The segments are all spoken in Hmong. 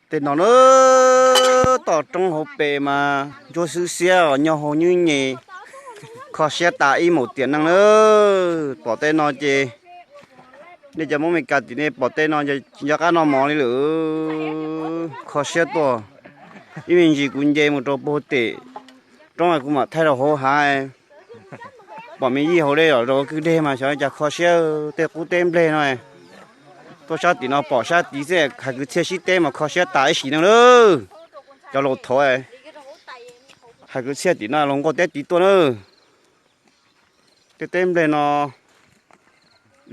Tej no na, tom roob hauv pes mas ntsuab xwb xiab os, nyob hauv nyuj nyem, kho siab tas ib mus tiam neej na. Pom tej no ces nej cov Hmoob Meskas tim nej pom tej no ces tsis nco qab noj mov li lawm. Kho siab tuaj, ib me ntsis kuv nce mus rau puag tim roob kuv mam thaij rau hauv hav. Pom me yij hauv dej los rau kwj deg mas xyov cas kho siab. Tej qub teb nplej no, tuaj sab tim no pom sab tid xwb, hais kwv txhiaj sib teb mas kho siab tas ib sim neej lawm. Cov laus thaud, hais kwv txhiaj tim no los nquag teb tid tuaj na. Tej teb nplej no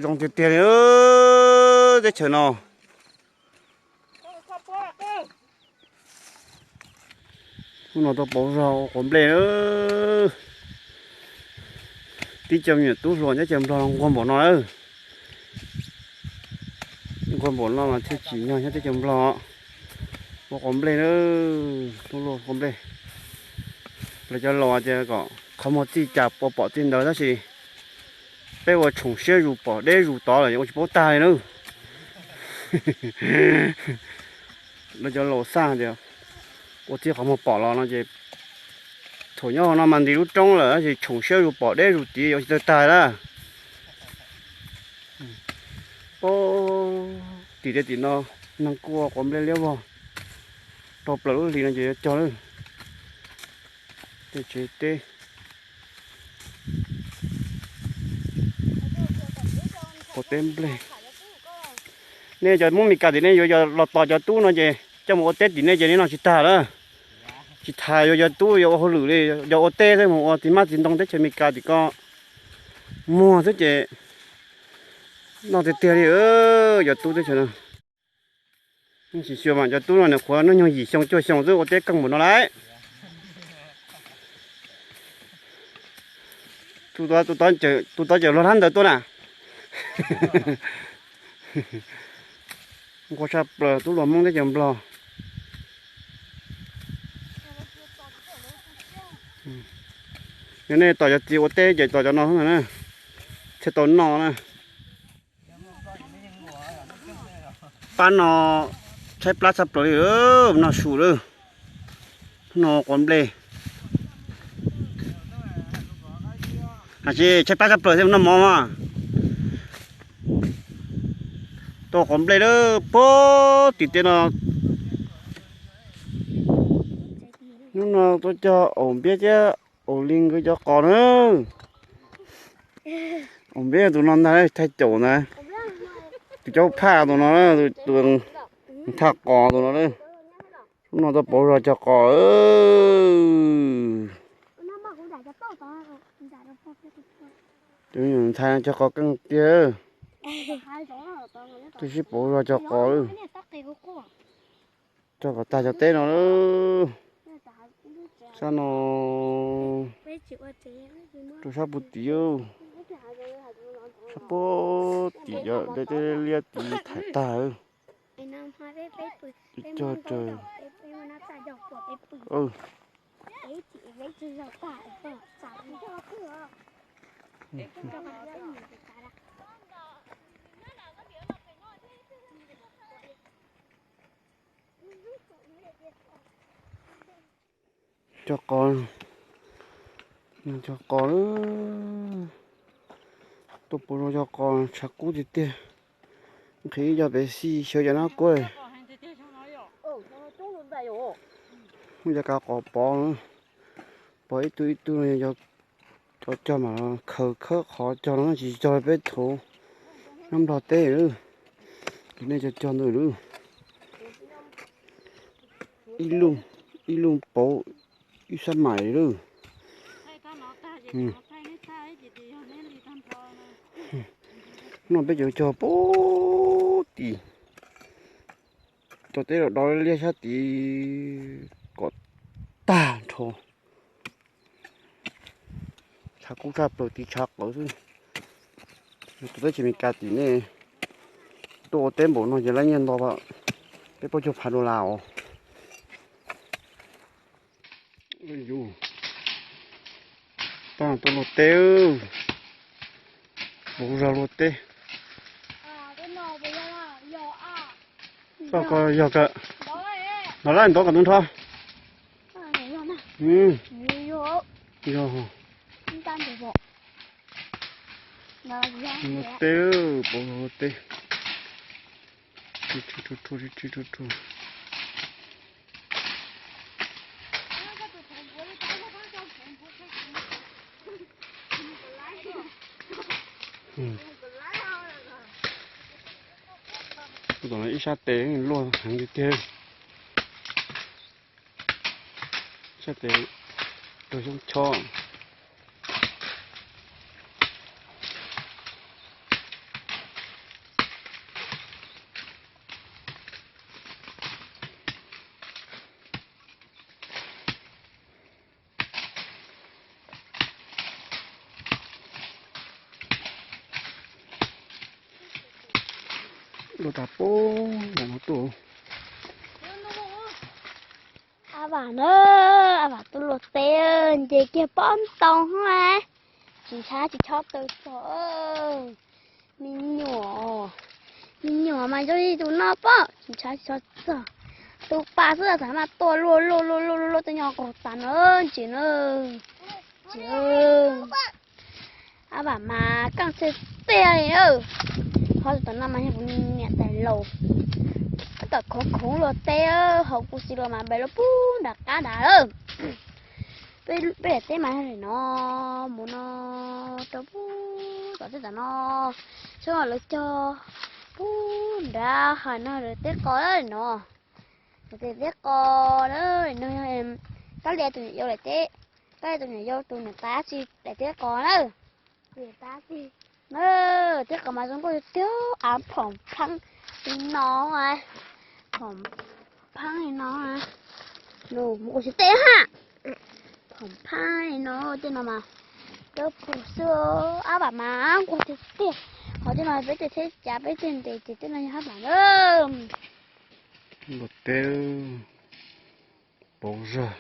zoo tiag tiag li teb chaws no. Hnub no tuaj pauv zog ua quav nplej na. Tib co me nyuam tub hluas nyob teb chaws Nplog los nquag npaum no lawm. Nquag npaum no mas thiaj tsim nyog nyob teb chaws Nplog ua quav nplej na. Tub hluas quav nplej, lawv cov laus tias kom qhov muag txij cas ua pom txij ntawd tab sis peb ua tshoov siab zus pom deb zus tod lawm ua tsis paub tag li na. Lawv cov laus xaj tias ua txij qhov muag pom los no ces thaum nyob no mas nti lub roob lawm tab sis tshoov siab zus pom deb zus tid ua tsis tau tag na. Pab tim tej tim no neeg kuj ua quav nplej liab vog, rau plaws lub hlis no ces yuav cog lawm. Tej tsev teb, quav teb nplej. Nej cov Hmoob Mes Kas tim nej yuav los tos cov tub no ces coj mus ua teb tim nej ces nej noj tsis tag lawm. Tsis tas yuav cov tub yuav ua hauj lwm li, yog ua teb xwb mus ua txiv hmab txiv ntoo teb chaws Mes Kas tim ko muag xwb ces noj tiag tiag li cov tub teb chaws no. Tsis xyuas mas cov tub no nws qhuav hnub nyoog yim xyoo cuaj xyoo xwb ua teb keej npaum no lawm. Tus tod cawm luag hlab ntawd tuaj na. Nquag tshaj plaws tub hluas Hmoob teb chaws Nplog. Yog nej tos cov txiv ua teb ces tos cov no na, thiaj tau noj na. Pab no tshaib plab tshaj plaws li, noj su lawm. No quav nplej. Tab sis tshaib plab tshaj plaws thiaj noj mov mas. Tuaj quav nplej lawm puag tim tej no. Hnub no tuaj cog Aum Npiab thiab Aum Li nkawd cov qos na. Aum Npiab tus no ntag, thaij caum ntag. Tus caub phaj tus no, tus thaj qos tus no. Hnub no tuaj pauv zog cog qos. Tus ntxhais cog qos keej tiag. Twb sib pauv zog cog qos lawm. Cog kom tag cov teb no lawm. Sab no rau sab puag tid, sab puag tid cov dej liab tid thaiv tag. Cog raws. Cog qos, cog qos, tuaj pauv zog cog qos tshav kub tiag tiag. Nqhis ib co pem xij xyov cov nab kuab. Muaj cov kav qos pov, pov ib tug ib tug no, cov cog mas khaws khawb qhov cog no tsis cog li peb thaum nyob Nplog teb lawm. Ces nej cog cog ntawd lawm. Ib lub, ib lub pauv ib sab mais lawm. No peb cov cog puag tim, cov teb los do liab sab tid kom tag nrho. Tshav kub tshaj plaws, tiv tshav qawv xwb. Tus teb chaws Amelikas tim nej tuaj ua teb npaum no ces lawv nyiaj nto, peb plaub caug phav dollar os. Pab tuaj luaj teb, pauv zog luaj teb. Koj ko yog kawg. Los lawm ntov kom tus nrho. Yog, mus teb, pauv teb. Ib sab tes luaj heev tiag tiag. Sab tes rau xyoob chob. Luaj tag pub ntawm no tuaj. A Vam na, A Vam tuaj luaj teb, nce kiag pob ntoo hos, tsis ntshai tsis chob taw txog. Me nyuam, me nyuam mas zoo li tus no pob, tsis ntshai tsis chob txog. Tus pas xwb txawm mas tua luaj luaj luaj luaj luaj tej nyob qaug tas na, ntsis na. Ntsis, A Vam mas keej tiag tiag li. Ho tus tom no mas yog kuv niam tais laus, tab tom khoov khoov luaj teb, hauv kuv xis los mas npe luaj pub nram qab nrad lawm. Peb daim teb mas li no, mus no rau pub tom tej tom no, xyov lawv cog pub nrad hais no lawv teb qos li no. Lawv teb qos na, no yog kab lia tus niam yau lawm teb, kab lia tus niam yau tus niam tais txiv lawv teb qos na. Teb qos mas zoo nkauj tiag, av phom pheeb li no, phom pheeb li no. Mus kuv xis teb ha, phom pheeb li no, tej no mas cov pum xwb, A Vam mas nkauj tiag tiag. Ho tej no peb tej tsheb cav peb tej ntes ces tej no yog A Vam na. Luaj teb pauv zog,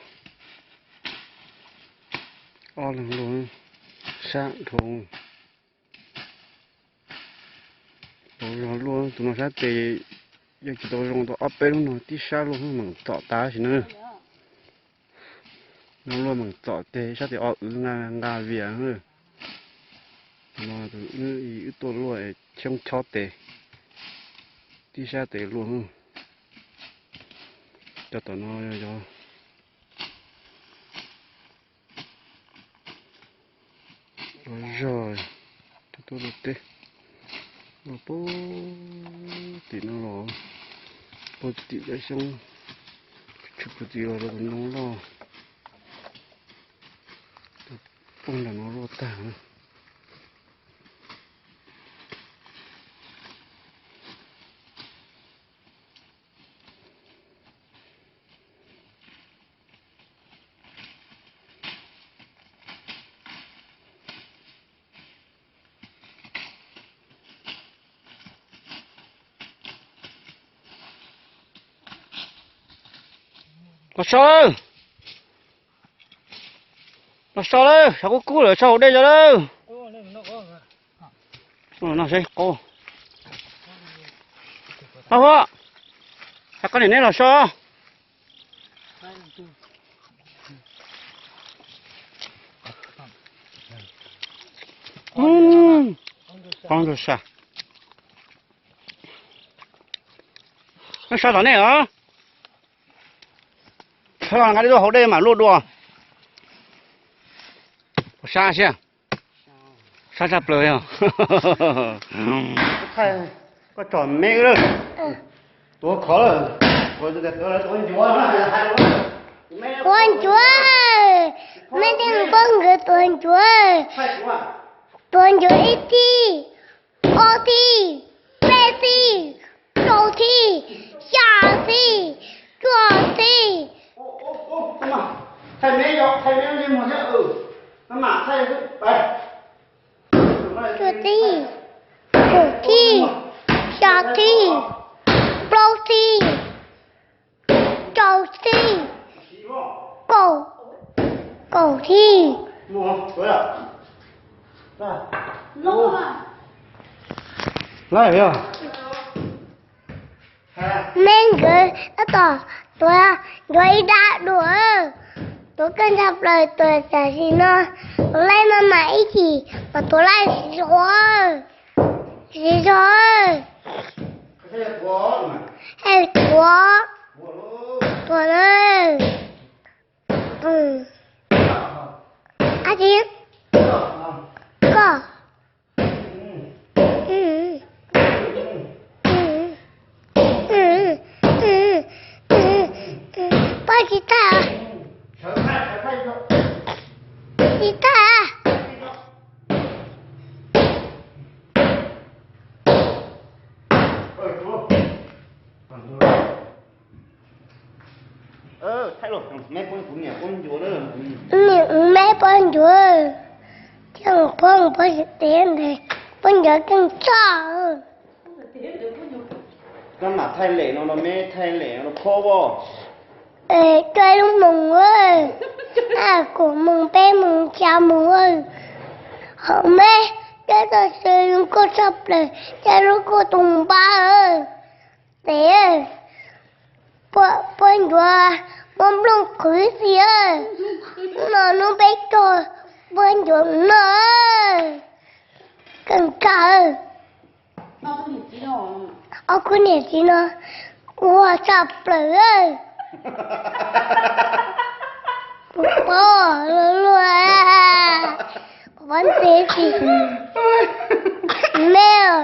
ob leeg luaj sab dhau. Pauv zog luaj, tus no sab tes yog tsis tau zoo tau ob peb lub no tib sab luaj meem txom tas sim na. No luaj meem txom tes sab tes ob wb nqa nqa vias. Tus no tus wb tuaj luaj xyoob chob tes, tib sab tes luaj. Cov tom no yog zog, tuaj luaj teb, luaj pem tim no los, pem tim cov xyoob, tshwm pem tim los rau tus ntoo loj, pem nram no luaj tag. Los so lawm, los so lawm, sab kub kub lawm, so hauv dej zo lawm. No seb qub. Ho, ho, koj niam neb los so. Poob ntug sa. Neb so tom nej os. Sab los nqa dej tuaj hauv dej mam luaj dua. Sab siab, sab tshaj plaws yog. Koj tsom me lawm, tuav khov lawm, tuav ncuav, me tej poj nkawd tuav ncuav, tuav ncuav ib tij, ob tij, peb tij, rau tij, xya tij, cuaj tij, cuaj tij, kaum tij, xya tij, plaub tij, rau tij, kaum, kaum tij. Lawm yog. Meb nkawd tab tom tuav, tuav ib dab dua, tuav kawg ntshaj plaws, tuav tam sim no, tuav laij no mas ib chim mas tuav laij tsis zog, tsis zog, tuav, tuav na, ab tsi, koj, pab tsis tag, tsis tag. Niam meb poj ncuav, thiab poj ncuav tes ntawd, poj ncuav keej txog. Koj mam thaij lem no los meb thaij lem no phob as. Coj lub moos, kaum moos, peb moos, xya moos, ho meb coj tau xwb, zoo nkauj tshaj plaws, coj lub kuj tus npab. Tes, poj ncuav muaj nplooj qhwv xwb, hnub no hnub peb caug, poj ncuav noj, keej kawg. Ob khub niam txiv no ua tshaj plaws, kuv paub luaj luaj, kuv paub ntxiv tsis, meb,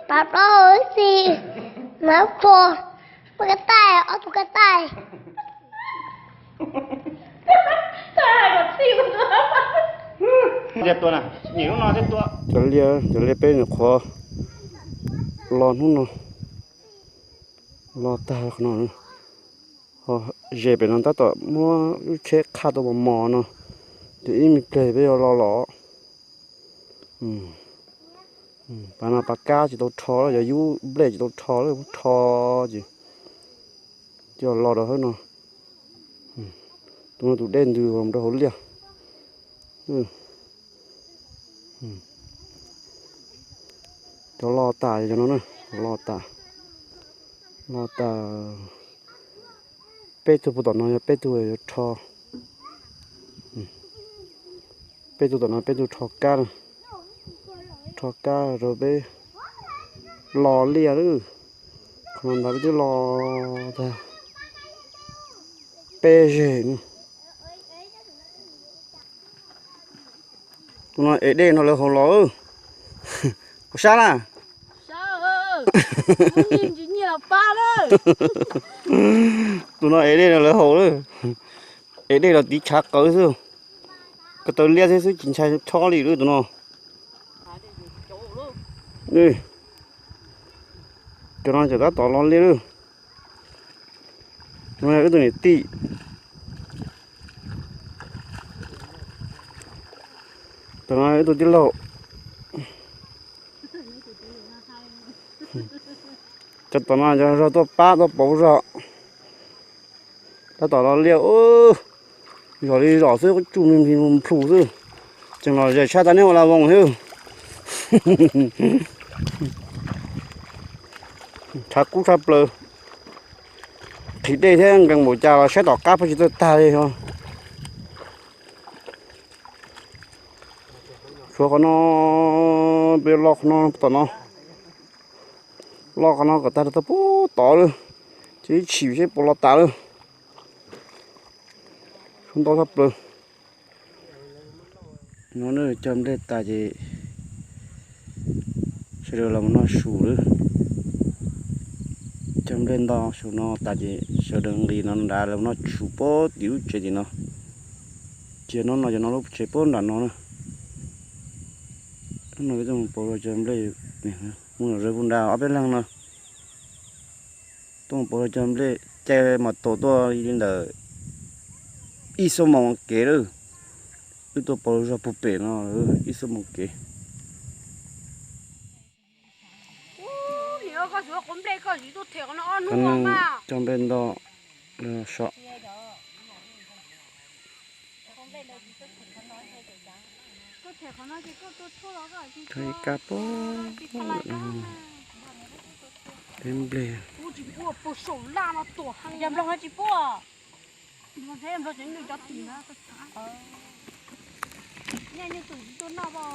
pav plaub hau xis, hnav qhua, poj ka taij, ob tug ka taij. Cov liaj, cov liaj peb nyuam qhuav los hnub no, los tag qhov no, ho ze pem no tab tom muab lub tsheb qhaj tau mos mos no, ces ib me pliag peb yuav los los. Pas no pas kab tsis tau rho, yog yub nplej tsis tau rho, rho ces coj los rau hauv no. Tus no tus dej ntws rau hauv liaj. Cov los tas yog cov no na, los tas, los tas. Peb tug puag tom no yog peb tug yuav rho, peb tug tom no peb tug rho kab, rho kab rau peb los liaj lawm. Qhov no ntawd peb twb los tag peb zeg no. Tus no ev dej nrog lawv haus los. Puas sab na? Tus no ev dej nrog lawv haus lawm. Ev dej los tiv tshav qawv xwb. Ko taw liab thiab xwb tsis ntshai chob li lawm tus no. Cov no tseem tab tom los liaj lawm. No yog wb tus niam tij. Tus no wb tus tij laug. Cov tom no cov zog tuaj pab tuaj pauv zog. Tab tom los liaj, zom li zom xwb, tsuj nplhus xwb. Tseem los zem tshaj tau neb ua la voos xwb. Tshav kub tshaj plaws. Qhis dej thiab nkees npaum cas los saib tom qab pab tsis txawj tag li os. Tshuav qhov no, peb los qhov no tom no. Los qhov no kom tag rau tau puag tod lawm. Ces ib chim seb puas los tas lawm. Tshuav ntau tshaj plaws. No cog nplej tas ces sawv daws los noj su lawm. Cog nplej nto su no tas ces sawv daws nqis no nrad los noj su puag tim lub tsev tim no. Cia no no cov no lub tsev puag nram no na. No peb tuaj mus pauv zog cog nplej, mus zawv puag nrad ob peb leeg no. Tuaj mus pauv zog cog nplej caij mas tau tuaj li ntawm ib xuab moos kev lawm. Wb tuaj pauv zog puag pem no ib xuab moos kev. Cog nplej nto so. Kab pob, Nplej. Kuv tsis pub puag saum laj no tuam heev. Yog nplog ho tsis pub. Nplog thiab nplog tsev neeg cov tim na. Nyaj nyuj tus tsis tuaj noj as.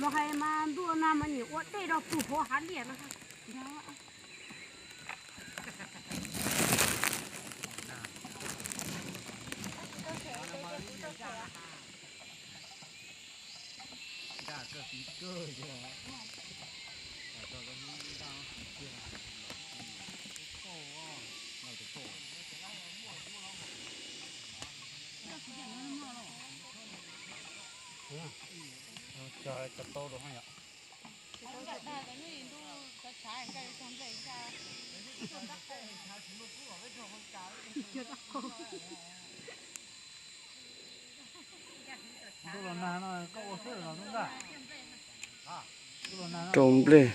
Los hais mas ntuj no mas nyiam ua dej rau pug hauv hav liaj no. Rau nplej.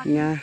Nyab.